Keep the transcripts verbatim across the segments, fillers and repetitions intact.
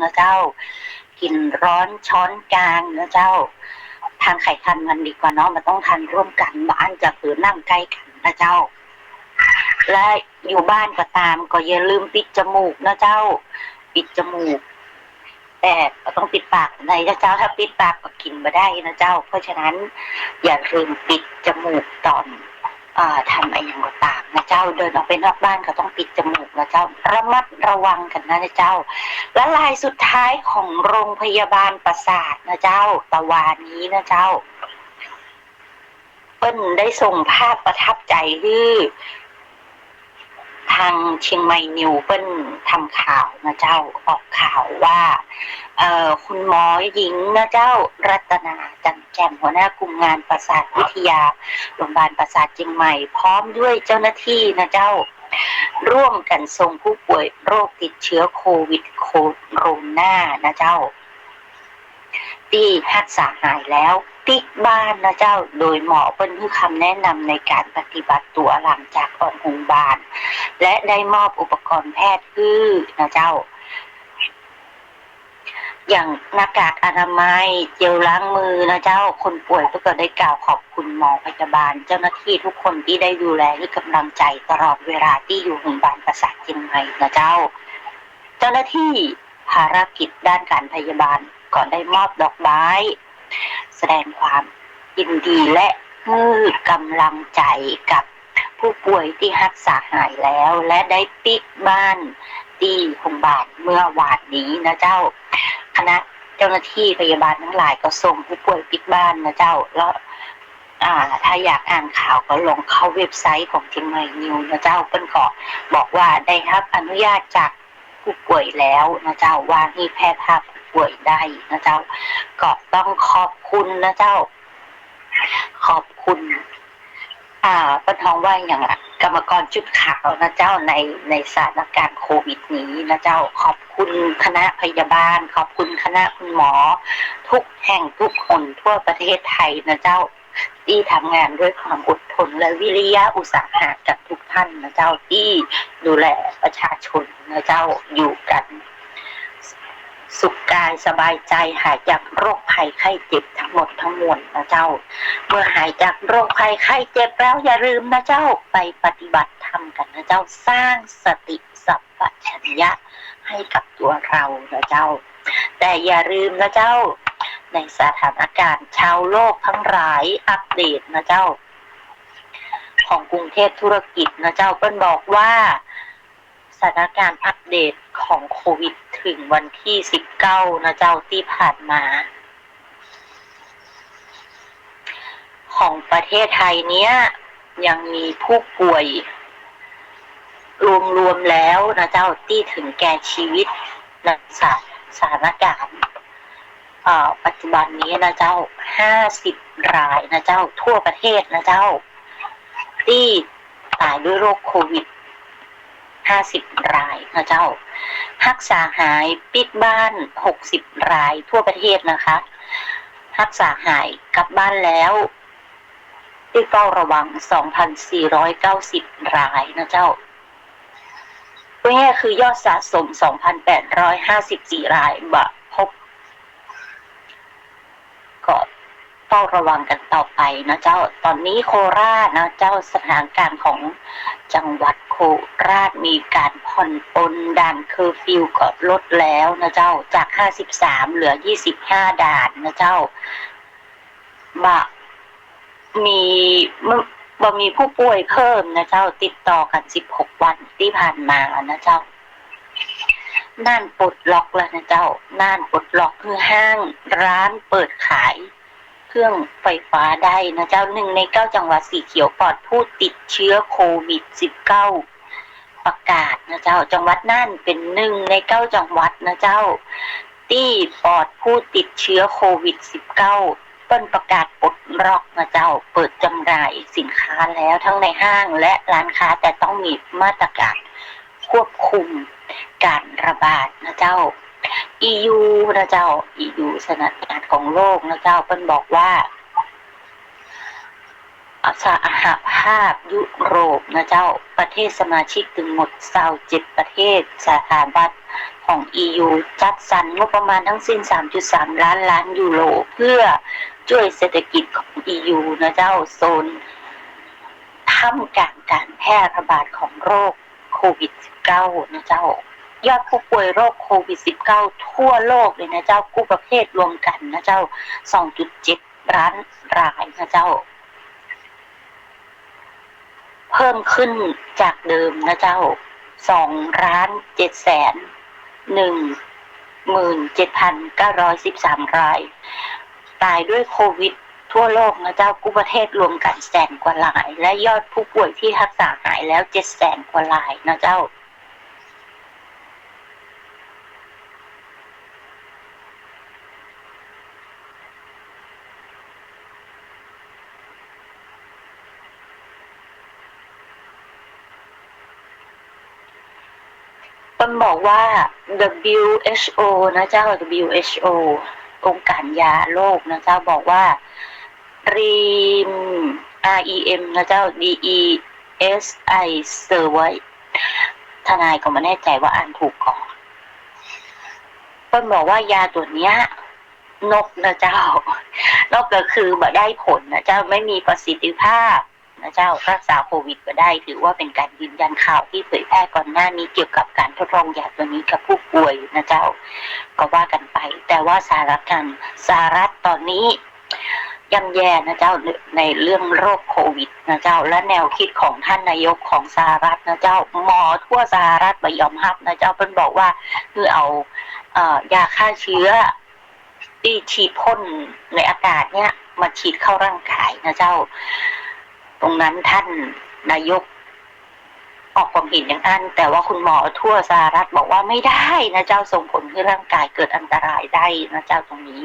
นะเจ้า กิ๋นฮ้อนช้อนกลางนะเจ้า ทานใผทานมันดีกว่าเนาะ บ่ต้องทานร่วมกั๋น บ่อั้นจะหื้อนั่งใก้กั๋นนะเจ้า และอยู่บ้านก็ต๋าม ก็อย่าลืมปิดจมูกนะเจ้า ปิดจมูก แต่ก็ต้องปิดปากในนะเจ้า ถ้าปิดปากก็กิ๋นบ่ได้นะเจ้า เพราะฉะนั้นอย่าลืมปิดจมูกต๋อน เอ่อ ทำอะหยังก็ต๋ามนะเจ้า เดินออกไปนอกบ้านก็ต้องปิดจมูกนะเจ้า ระมัดระวังกั๋นนะเจ้า และรายสุดท้ายของโรงพยาบาลประสาทนะเจ้า ตะวานี้นะเจ้า เปิ้นได้ส่งภาพประทับใจ๋หื้อ ทางเชียงใหม่นิวเปิ้นทำข่าวนะเจ้า ออกข่าวว่า เอ่อ คุณหมอหญิงนะเจ้า รัตนา จันทร์แจ่ม หัวหน้ากลุ่มงานประสาทวิทยา โรงพยาบาลประสาทเชียงใหม่ พร้อมด้วยเจ้าหน้าที่นะเจ้า ร่วมกั๋นส่งผู้ป่วยโรคติดเชื้อโควิด โคโรนานะเจ้า ตี้ฮักษาหายแล้วปิ๊กบ้านนะเจ้า โดยหมอเปิ้นหื้อคำแนะนำในก๋านปฏิบัติตั๋วหลังจากออกโฮงบาล และได้มอบอุปกรณ์แพทย์หื้อนะเจ้า อย่างหน้ากากอนามัย เจลล้างมือนะเจ้า คนป่วยเปิ้นก็ได้กล่าวขอบคุณหมอพยาบาล เจ้าหน้าที่ทุกคนตี้ได้ดูแลหื้อกำลังใจ๋ตลอดเวลาตี้อยู่โฮงบาลประสาทเชียงใหม่นะเจ้า เจ้าหน้าที่ภารกิจด้านก๋านพยาบาลก็ได้มอบดอกไม้ แสดงความยินดีและหื้อกำลังใจ๋กับผู้ป่วยตี้ฮักษาหายแล้ว และได้ปิ๊กบ้านตี้โฮงบาลเมื่อวานนี้นะเจ้า คณะเจ้าหน้าที่พยาบาลตังหลายก็ส่งผู้ป่วยปิ๊กบ้านนะเจ้า แล้ว อ่า ถ้าอยากอ่านข่าวก็ลองเข้าเว็บไซต์ของเชียงใหม่นิวนะเจ้า เปิ้นก็บอกว่าได้ฮับอนุญาตจากผู้ป่วยแล้วนะเจ้า ว่าหื้อแพร่ภาพผู้ป่วยได้นะเจ้า ก็ต้องขอบคุณนะเจ้า ขอบคุณ อ่า เปิ้นฮ้องว่าอะหยังอะ กรรมกรชุดขาวนะเจ้า ใน ในสถานการณ์โควิดนี้นะเจ้า ขอบคุณคณะพยาบาล ขอบคุณคณะคุณหมอ ทุกแห่งทุกหนทั่วประเทศไทยนะเจ้า ตี้ทำงานด้วยความอดทนและวิริยะอุตสาหะกับทุกท่านนะเจ้า ตี้ดูแลประชาชนนะเจ้า อยู่กั๋น สุขกายสบายใจ๋ หายจากโรคภัยไข้เจ็บทั้งหมดทั้งมวลนะเจ้า เมื่อหายจากโรคภัยไข้เจ็บแล้วอย่าลืมนะเจ้า ไปปฏิบัติธรรมกั๋นนะเจ้า สร้างสติสัมปชัญญะให้กับตัวเรานะเจ้า แต่อย่าลืมนะเจ้า ในสถานการณ์ชาวโลกทั้งหลายอัปเดตนะเจ้า ของกรุงเทพธุรกิจนะเจ้า เปิ้นบอกว่า สถานการณ์อัปเดตของโควิดถึงวันตี้สิบเก้านะเจ้า ตี้ผ่านมา ของประเทศไทยเนี้ยยังมีผู้ป่วยรวมๆแล้วนะเจ้า ตี้ถึงแก่ชีวิตในสถานการณ์ เอ่อ ปัจจุบันนี้นะเจ้า ห้าสิบรายนะเจ้า ทั่วประเทศนะเจ้า ตี้ต๋ายด้วยโรคโควิด ห้าสิบรายนะเจ้า ฮักษาหายปิ๊กบ้าน หกสิบรายทั่วประเทศนะคะ ฮักษาหายกลับบ้านแล้ว ตี้เฝ้าระวัง สองพันสี่ร้อยเก้าสิบรายนะเจ้า พูดง่ายๆคือยอดสะสม สองพันแปดร้อยห้าสิบสี่ราย บ่พบ ก็เฝ้าระวังกันต่อไปนะเจ้า ต๋อนนี้โคราชนะเจ้า สถานการณ์ของจังหวัดโคราชมีก๋านผ่อนปลน ด่านเคอร์ฟิวก็ลดแล้วนะเจ้า จากห้าสิบสามเหลือยี่สิบห้าด่านนะเจ้า บ่มี บ่มีผู้ป่วยเพิ่มนะเจ้า ติดต่อกั๋นสิบหกวันตี้ผ่านมานะเจ้า น่านปลดล็อกแล้วนะเจ้า น่านปลดล็อกหื้อห้างร้านเปิดขายเครื่องไฟฟ้าได้นะเจ้า หนึ่งในเก้าจังหวัดสีเขียวปลอดผู้ติดเชื้อโควิดสิบเก้า ประกาศนะเจ้า จังหวัดน่านเป๋นหนึ่งในเก้าจังหวัดนะเจ้า ตี้ปลอดผู้ติดเชื้อโควิดสิบเก้า เปิ้นประกาศปลดล็อกนะเจ้า เปิดจำหน่ายสินค้าแล้วทั้งในห้างและร้านค้า แต่ต้องมีมาตรการควบคุมการระบาดนะเจ้า อี ยู นะเจ้า อี ยู สถานการณ์ของโลกนะเจ้า เปิ้นบอกว่า สหภาพยุโรปนะเจ้า ประเทศสมาชิกตึงหมดซาวเจ็ดประเทศ สถาบันของ อี ยู จัดสรรงบประมาณทั้งสิ้น สามจุดสามล้านล้านยูโร เพื่อจ้วยเศรษฐกิจของ อี ยู นะเจ้า โซนท่ามกลางการแพร่ระบาดของโรคโควิดสิบเก้านะเจ้า ยอดผู้ป่วยโรคโควิดสิบเก้าทั่วโลกเลยนะเจ้า กู้ประเภทรวมกั๋นนะเจ้า สองจุดเจ็ดล้านรายนะเจ้า เพิ่มขึ้นจากเดิมนะเจ้า สองล้านเจ็ดแสนหนึ่งหมื่นเจ็ดพันเก้าร้อยสิบสามราย ต๋ายด้วยโควิดทั่วโลกนะเจ้า กู้ประเทศรวมกั๋นแสนกว่าราย และยอดผู้ป่วยที่ฮักษาหายแล้วเจ็ดแสนกว่ารายนะเจ้า เปิ้นบอกว่า ดับเบิลยู เอช โอ นะเจ้า ดับเบิลยู เอช โอ องค์การยาโลกนะเจ้า บอกว่า รีม อาร์ อี เอ็ม นะเจ้า ดี อี เอส ไอ เซอร์ไว ทนายก็บ่แน่ใจ๋ว่าอ่านถูกก่อ เปิ้นบอกว่ายาตั๋วเนี้ย นกนะเจ้า นกก็คือบ่ได้ผลนะเจ้า ไม่มีประสิทธิภาพนะเจ้า รักษาโควิดบ่ได้ ถือว่าเป็นการยืนยันข่าวที่เผยแพร่ก่อนหน้านี้เกี่ยวกับการทดลองยาตัวนี้กับผู้ป่วยนะเจ้า ก็ว่ากันไป แต่ว่าสหรัฐกัน สหรัฐต๋อนนี้ย่ำแย่นะเจ้า ในเรื่องโรคโควิดนะเจ้า และแนวคิดของท่านนายกของสหรัฐนะเจ้า หมอทั่วสหรัฐบ่ยอมฮับนะเจ้า เปิ้นบอกว่า คือเอา เอ่อ ยาฆ่าเชื้อ ตี้ฉีดพ่นในอากาศเนี่ยมาฉีดเข้าร่างกายนะเจ้า ตรงนั้นท่านนายกออกความเห็นอย่างนั้น แต่ว่าคุณหมอทั่วสหรัฐบอกว่าไม่ได้นะเจ้า ส่งผลให้ร่างกายเกิดอันตรายได้นะเจ้า ตรงนี้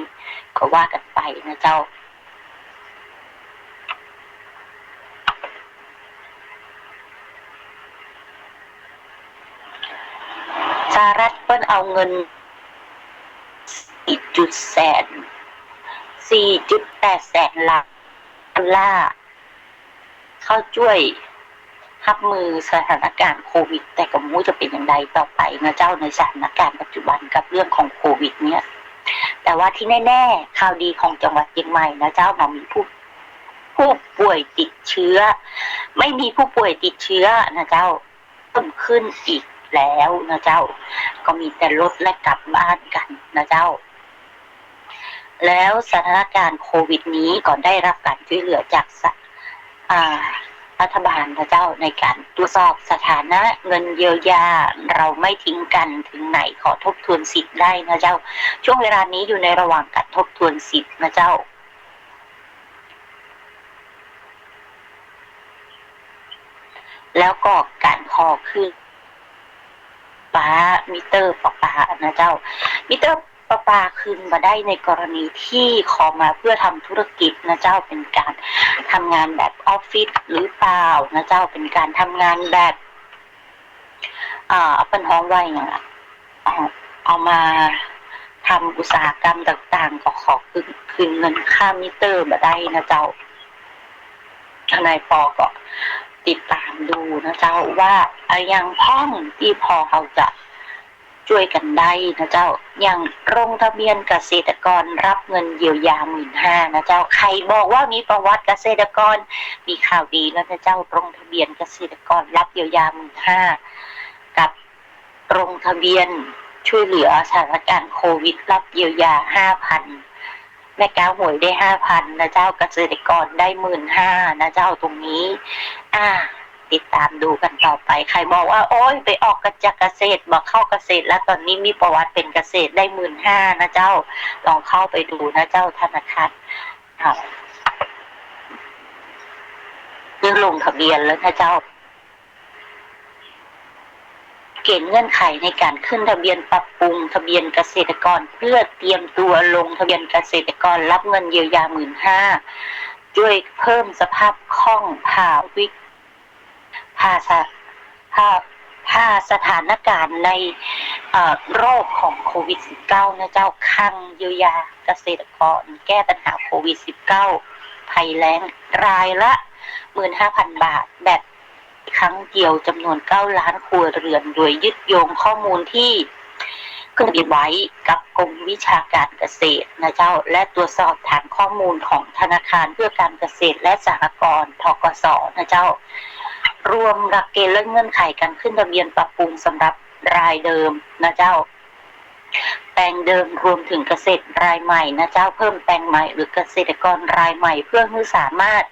ก็ว่ากันไปนะเจ้า สหรัฐเปิ้นเอาเงิน สี่จุดแสน สี่จุดแปดแสนล้านดอลลาร์ เข้าจ้วยฮับมือสถานการณ์โควิด แต่ก็บ่ฮู้จะเป๋นอย่างใดต่อไปนะเจ้า ในสถานการณ์ปัจจุบันกับเรื่องของโควิดเนี่ย แต่ว่าที่แน่ๆ ข่าวดีของจังหวัดเจียงใหม่นะเจ้า บ่มีผู้ ผู้ป่วยติดเชื้อ ไม่มีผู้ป่วยติดเชื้อนะเจ้า เพิ่มขึ้นอีกแล้วนะเจ้า ก็มีแต่ลดและกลับบ้านกันนะเจ้า แล้วสถานการณ์โควิดนี้ก็ได้รับการช่วยเหลือจากสะ อ่า รัฐบาลนะเจ้า ในการตรวจสอบสถานะเงินเยียวยา เราไม่ทิ้งกัน ถึงไหนขอทบทวนสิทธิ์ได้นะเจ้า ช่วงเวลานี้อยู่ในระหว่างการทบทวนสิทธิ์นะเจ้า แล้วก็การขอคืนประปา มิเตอร์ประปานะเจ้า มิเตอร์ประปาคืนบ่ได้ในกรณีที่ขอมาเพื่อทำธุรกิจนะเจ้า เป็นการทำงานแบบออฟฟิศหรือเปล่านะเจ้า เป็นการทำงานแบบ อ่า เปิ้นฮ้องว่าหยังอะ เอา เอามาทำอุตสาหกรรมต่างๆ ก็ขอคืน คืนเงินค่ามิเตอร์บ่ได้นะเจ้า ทนายปอก็ติดตามดูนะเจ้า ว่าอะหยังพ่องตี้ปอเฮาจะจ้วยกั๋นได้นะเจ้า อย่างลงทะเบียนเกษตรกรรับเงินเยียวยาหมื่นห้านะเจ้า ใผบอกว่ามีประวัติเกษตรกร มีข่าวดีแล้วนะเจ้า ลงทะเบียนเกษตรกรรับเยียวยาหมื่นห้า กับ ลงทะเบียนช่วยเหลือสถานการณ์โควิด รับเยียวยาห้าพัน แม่ก๊าหวยได้ห้าพันนะเจ้า เกษตรกรได้หมื่นห้านะเจ้า ตรงนี้ อ่า ติดตามดูกันต่อไป ใผบอกว่า โอ๊ย ไปออกจากเกษตร บ่เข้าเกษตรแล้ว ต๋อนนี้มีประวัติเป๋นเกษตรได้หมื่นห้านะเจ้า ลองเข้าไปดูนะเจ้า ธนาคาร อ่า นี่ลงทะเบียนแล้วนะเจ้า เกณฑ์เงื่อนไขในการขึ้นทะเบียนปรับปรุงทะเบียนเกษตรกร เพื่อเตรียมตัวลงทะเบียนเกษตรกรรับเงินเยียวยาหมื่นห้า จ้วยเพิ่มสภาพคล่องผ่าวิก ผ่าสะ ผ่า ผ่าสถานการณ์ใน เอ่อ โรคของโควิดสิบเก้านะเจ้า คลังเยียวยาเกษตรกร แก้ปัญหาโควิดสิบเก้า ภัยแล้ง รายละ หมื่นห้าพันบาท แบบครั้งเดียว จำนวนเก้าล้านครัวเรือน โดยยึดโยงข้อมูลที่ขึ้นทะเบียนไว้กับกรมวิชาการเกษตรนะเจ้า และตรวจสอบฐานข้อมูลของธนาคารเพื่อการเกษตรและสหกรณ์ ธกส นะเจ้า รวมหลักเกณฑ์และเงื่อนไขการขึ้นทะเบียนปรับปรุงสำหรับรายเดิมนะเจ้า แปลงเดิมรวมถึงเกษตรรายใหม่นะเจ้า เพิ่มแปลงใหม่หรือเกษตรกรรายใหม่ เพื่อหื้อสามารถ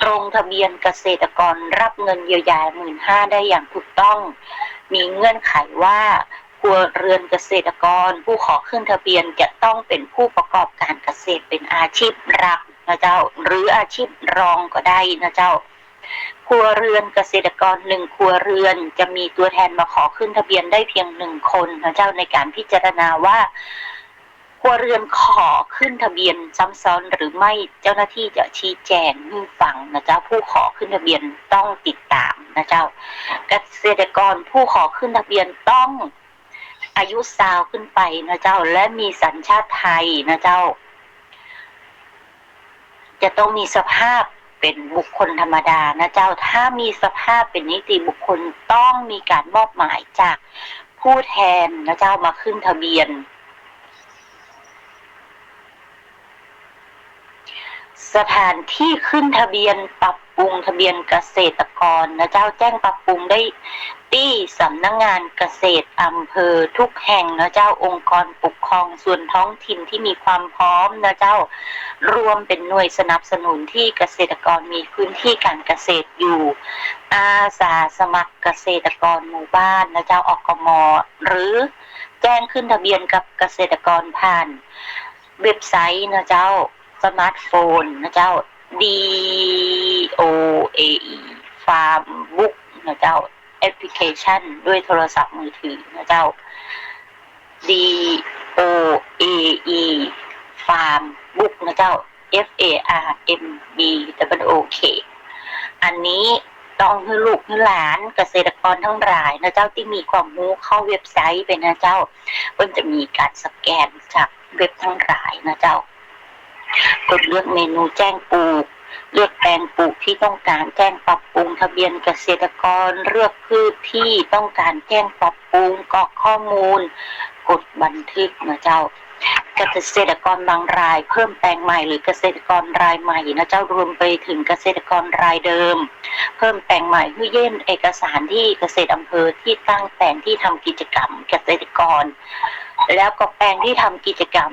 ลงทะเบียนเกษตรกรรับเงินเยียวยาหมื่นห้าได้อย่างถูกต้อง มีเงื่อนไขว่าครัวเรือนเกษตรกรผู้ขอขึ้นทะเบียนจะต้องเป็นผู้ประกอบการเกษตรเป็นอาชีพหลักนะเจ้า หรืออาชีพรองก็ได้นะเจ้า ครัวเรือนเกษตรกรหนึ่งครัวเรือนจะมีตัวแทนมาขอขึ้นทะเบียนได้เพียงหนึ่งคนนะเจ้า ในการพิจารณาว่าครัวเรือนขอขึ้นทะเบียนซ้ำซ้อนหรือไม่ เจ้าหน้าที่จะชี้แจงหื้อฟังนะเจ้า ผู้ขอขึ้นทะเบียนต้องติดตามนะเจ้า เกษตรกรผู้ขอขึ้นทะเบียนต้องอายุซาวขึ้นไปนะเจ้า และมีสัญชาติไทยนะเจ้า จะต้องมีสภาพเป็นบุคคลธรรมดานะเจ้า ถ้ามีสภาพเป็นนิติบุคคลต้องมีการมอบหมายจากผู้แทนนะเจ้ามาขึ้นทะเบียน สถานที่ขึ้นทะเบียนปรับปรุงทะเบียนเกษตรกรนะเจ้า แจ้งปรับปรุงได้ตี้สำนักงานเกษตรอำเภอทุกแห่งนะเจ้า องค์กรปกครองส่วนท้องถิ่นที่มีความพร้อมนะเจ้า รวมเป็นหน่วยสนับสนุนที่เกษตรกรมีพื้นที่การเกษตรอยู่ อาสาสมัครเกษตรกรหมู่บ้านนะเจ้า อกม. หรือแจ้งขึ้นทะเบียนกับเกษตรกรผ่านเว็บไซต์นะเจ้า สมาร์ทโฟนนะเจ้า ดีโอเออี Farm Book นะเจ้า แอปพลิเคชันด้วยโทรศัพท์มือถือนะเจ้า ดีโอเออี Farm Book นะเจ้า F A R M B O O K อันนี้ต้องหื้อลูกหื้อหลานเกษตรกรทั้งหลายนะเจ้า ตี้มีความฮู้เข้าเว็บไซต์ไปนะเจ้า เปิ้นจะมีการสแกนจากเว็บทั้งหลายนะเจ้า กดเลือกเมนูแจ้งปลูก เลือกแปลงปลูกที่ต้องการแจ้งปรับปรุง ทะเบียนเกษตรกร เลือกพืชที่ต้องการแจ้งปรับปรุง กรอกข้อมูล กดบันทึกนะเจ้า เกษตรกรบางรายเพิ่มแปลงใหม่หรือเกษตรกรรายใหม่นะเจ้า รวมไปถึงเกษตรกรรายเดิม เพิ่มแปลงใหม่หื้อยื่นเอกสารที่เกษตรอำเภอที่ตั้งแปลงที่ทำกิจกรรมเกษตรกร แล้วก็แปลงที่ทำกิจกรรม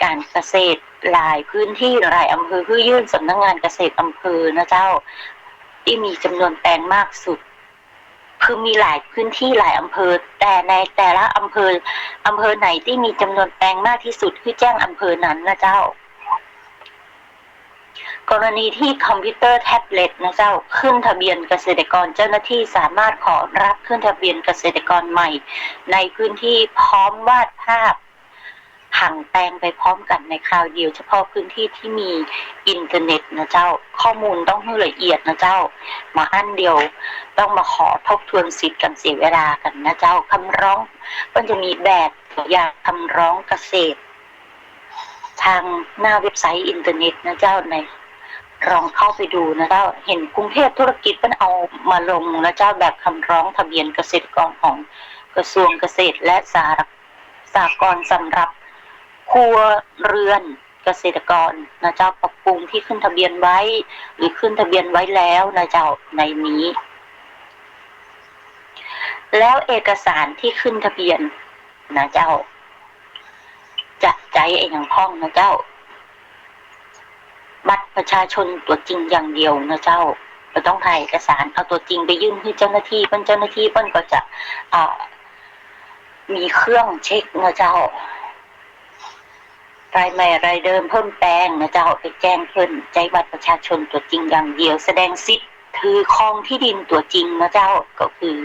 การเกษตรหลายพื้นที่หลายอำเภอหื้อยื่นสำนักงานเกษตรอำเภอนะเจ้า ตี้มีจำนวนแปลงมากสุด คือมีหลายพื้นที่หลายอำเภอ แต่ในแต่ละอำเภอ อำเภอไหนตี้มีจำนวนแปลงมากที่สุด หื้อแจ้งอำเภอนั้นนะเจ้า กรณีที่คอมพิวเตอร์แท็บเล็ตนะเจ้า ขึ้นทะเบียนเกษตรกร เจ้าหน้าที่สามารถขอรับขึ้นทะเบียนเกษตรกรใหม่ ในพื้นที่พร้อมวาดภาพผังแปลงไปพร้อมกั๋นในคราวเดียว เฉพาะพื้นที่ที่มีอินเทอร์เน็ตนะเจ้า ข้อมูลต้องหื้อละเอียดนะเจ้า บ่าอั้นเดียวต้องมาขอทบทวนสิทธิ์กั๋นเสียเวลากั๋นนะเจ้า คำร้อง ก็จะมีแบบตัวอย่างคำร้องเกษตร ทางหน้าเว็บไซต์อินเทอร์เน็ตนะเจ้า ใน ลองเข้าไปดูนะเจ้า เห็นกรุงเทพธุรกิจเปิ้นเอามาลงนะเจ้า แบบคำร้องทะเบียนเกษตรกรของกระทรวงเกษตรและสห- สหกรณ์สำหรับครัวเรือนเกษตรกรนะเจ้า ปรับปรุงที่ขึ้นทะเบียนไว้ หรือขึ้นทะเบียนไว้แล้วนะเจ้า ในนี้ แล้วเอกสารที่ขึ้นทะเบียนนะเจ้า จะใจ๊อะหยังพ่องนะเจ้า บัตรประชาชนตั๋วจริงอย่างเดียวนะเจ้า บ่ต้องถ่ายเอกสาร เอาตั๋วจริงไปยื่นหื้อเจ้าหน้าที่เปิ้น เจ้าหน้าที่เปิ้นก็จะ เอ่อ มีเครื่องเช็คนะเจ้า รายใหม่รายเดิมเพิ่มแปลงนะเจ้า ไปแจ้งเปิ้น ใจ๊บัตรประชาชนตั๋วจริงอย่างเดียว แสดงสิทธิ์ถือครองที่ดินตั๋วจริงนะเจ้า ก็คือ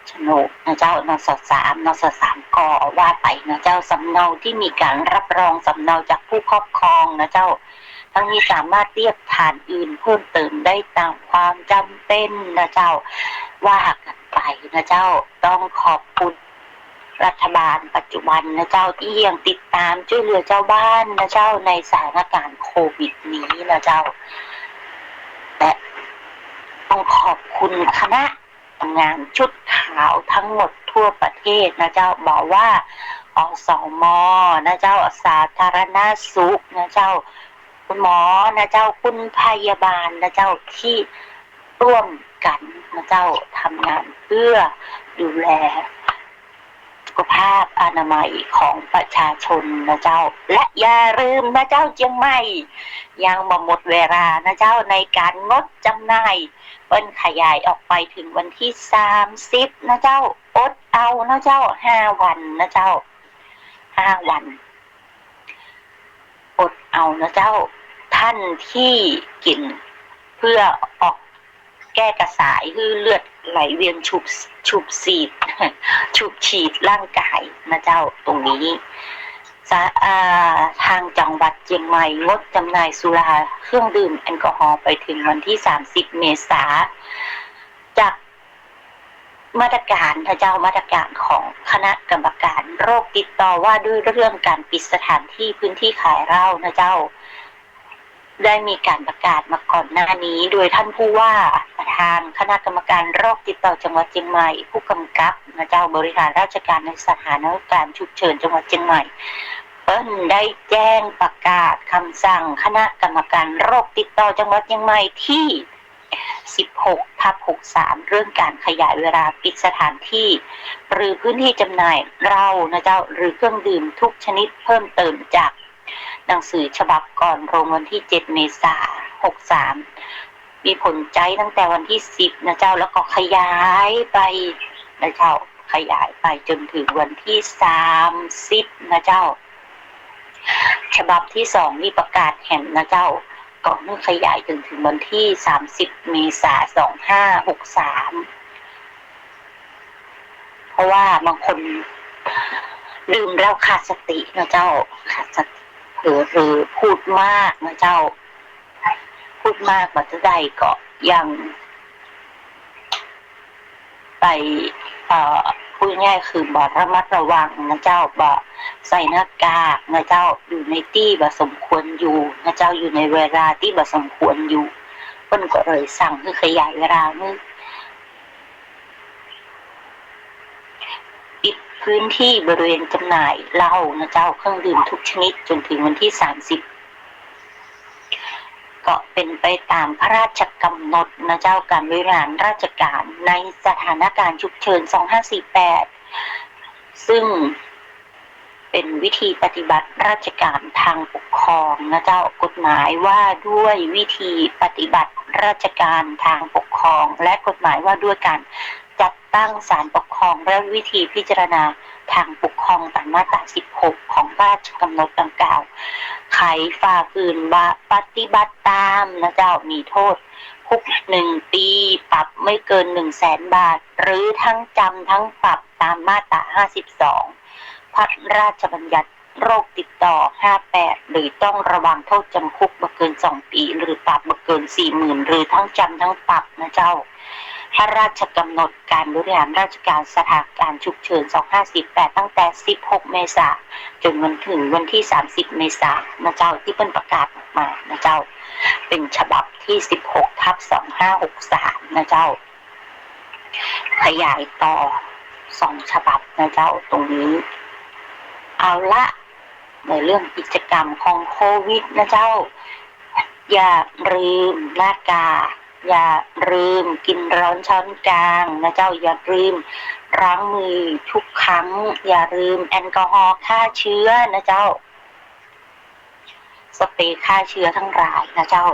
โฉนดนะเจ้า นส.สาม นส.สาม ก ว่าไปนะเจ้า สำเนาที่มีการรับรองสำเนาจากผู้ครอบครองนะเจ้า ทั้งนี้สามารถเรียกฐานอื่นเพิ่มเติมได้ตามความจำเป็นนะเจ้า ว่ากั๋นไปนะเจ้า ต้องขอบคุณรัฐบาลปัจจุบันนะเจ้า ตี้ยังติดต๋ามจ้วยเหลือจาวบ้านนะเจ้า ในสถานการณ์โควิดนี้นะเจ้า และ ขอบคุณคณะทำงานชุดขาวทั้งหมดทั่วประเทศนะเจ้า บ่ว่า อสม นะเจ้า สาธารณสุขนะเจ้า คุณหมอนะเจ้า คุณพยาบาลนะเจ้า ที่ร่วมกันนะเจ้า ทำงานเพื่อดูแลสุขภาพอนามัยของประชาชนนะเจ้า และอย่าลืมนะเจ้า เจียงใหม่ ยังบ่หมดเวลานะเจ้า ในการงดจำหน่าย เปิ้นขยายออกไปถึงวันที่สามสิบนะเจ้า อดเอานะเจ้า ห้าวันนะเจ้า ห้าวัน อดเอานะเจ้า ท่านที่กิ๋นเพื่อออกแก้กระสายหื้อเลือดไหลเวียนชุบ ชุบฉีด ชุบฉีดร่างกายนะเจ้า ตรงนี้ สะ- อ่า ทางจังหวัดเจียงใหม่งดจำหน่ายสุราเครื่องดื่มแอลกอฮอล์ไปถึงวันที่สามสิบเมษา จากมาตรการนะเจ้า มาตรการของคณะกรรมการโรคติดต่อว่าด้วยเรื่องการปิดสถานที่พื้นที่ขายเหล้านะเจ้า ได้มีการประกาศมาก่อนหน้านี้ โดยท่านผู้ว่าประธานคณะกรรมการโรคติดต่อจังหวัดเจียงใหม่ ผู้กำกับนะเจ้า บริหารราชการในสถานการณ์ฉุกเฉินจังหวัดเจียงใหม่ เปิ้นได้แจ้งประกาศคำสั่งคณะกรรมการโรคติดต่อจังหวัดเจียงใหม่ที่ สิบหกทับหกสาม เรื่องการขยายเวลาปิดสถานที่ หรือพื้นที่จำหน่ายเหล้านะเจ้า หรือเครื่องดื่มทุกชนิดเพิ่มเติมจากหนังสือฉบับก่อนลงวันที่เจ็ดเมษาหกสาม มีผลใจ๊ตั้งแต่วันที่สิบนะเจ้า แล้วก็ขยายไปนะเจ้า ขยายไปจนถึงวันที่สามสิบนะเจ้า ฉบับที่สองนี่ประกาศแหมนะเจ้า ก็หื้อขยายจนถึงวันที่สามสิบเมษาสองห้าหกสาม เพราะว่าบางคนดื่มแล้วขาดสตินะเจ้า ขาดสติ เผลอ เผลอพูดมากนะเจ้า พูดมากบ่เต้าใดก็ยังไป เอ่อ พูดง่ายคือบ่ระมัดระวังนะเจ้า บ่ใส่หน้ากากนะเจ้า อยู่ในตี้บ่สมควรอยู่นะเจ้า อยู่ในเวลาตี้บ่สมควรอยู่ เปิ้นก็เลยสั่งหื้อขยายเวลาหื้อ ปิดพื้นที่บริเวณจำหน่ายเหล้านะเจ้า เครื่องดื่มทุกชนิดจนถึงวันที่สามสิบ ก็เป็นไปตามพระราชกำหนดนะเจ้า การบริหารราชการในสถานการณ์ฉุกเฉินสองห้าสี่แปด ซึ่งเป็นวิธีปฏิบัติราชการทางปกครองนะเจ้า กฎหมายว่าด้วยวิธีปฏิบัติราชการทางปกครอง และกฎหมายว่าด้วยการจัดตั้งศาลปกครองและวิธีพิจารณาทางปกครองตามมาตราสิบหกของพระราชกำหนดดังกล่าว ใครฝ่าฝืนบ่ปฏิบัติตามนะเจ้า มีโทษคุกหนึ่งปี ปรับไม่เกินหนึ่งแสนบาท หรือทั้งจำทั้งปรับตามมาตราห้าสิบสอง พระราชบัญญัติโรคติดต่อห้าแปด หรือต้องระวังโทษจำคุกบ่เกินสองปี หรือปรับบ่เกินสี่หมื่น หรือทั้งจำทั้งปรับนะเจ้า พระราชกำหนดการบริหารราชการสถานการณ์ฉุกเฉินสองห้าสี่แปด ตั้งแต่สิบหกเมษาจนวันถึงวันที่สามสิบเมษานะเจ้า ตี้เปิ้นประกาศออกมานะเจ้า เป็นฉบับที่สิบหกทับสองห้าหกสามนะเจ้า ขยายต่อสองฉบับนะเจ้า ตรงนี้ เอาละ ในเรื่องกิจกรรมของโควิดนะเจ้า อย่าลืมหน้ากาก อย่าลืมกินร้อนช้อนกลางนะเจ้า อย่าลืมล้างมือทุกครั้ง อย่าลืมแอลกอฮอล์ฆ่าเชื้อนะเจ้า สเปรย์ฆ่าเชื้อทั้งหลายนะเจ้า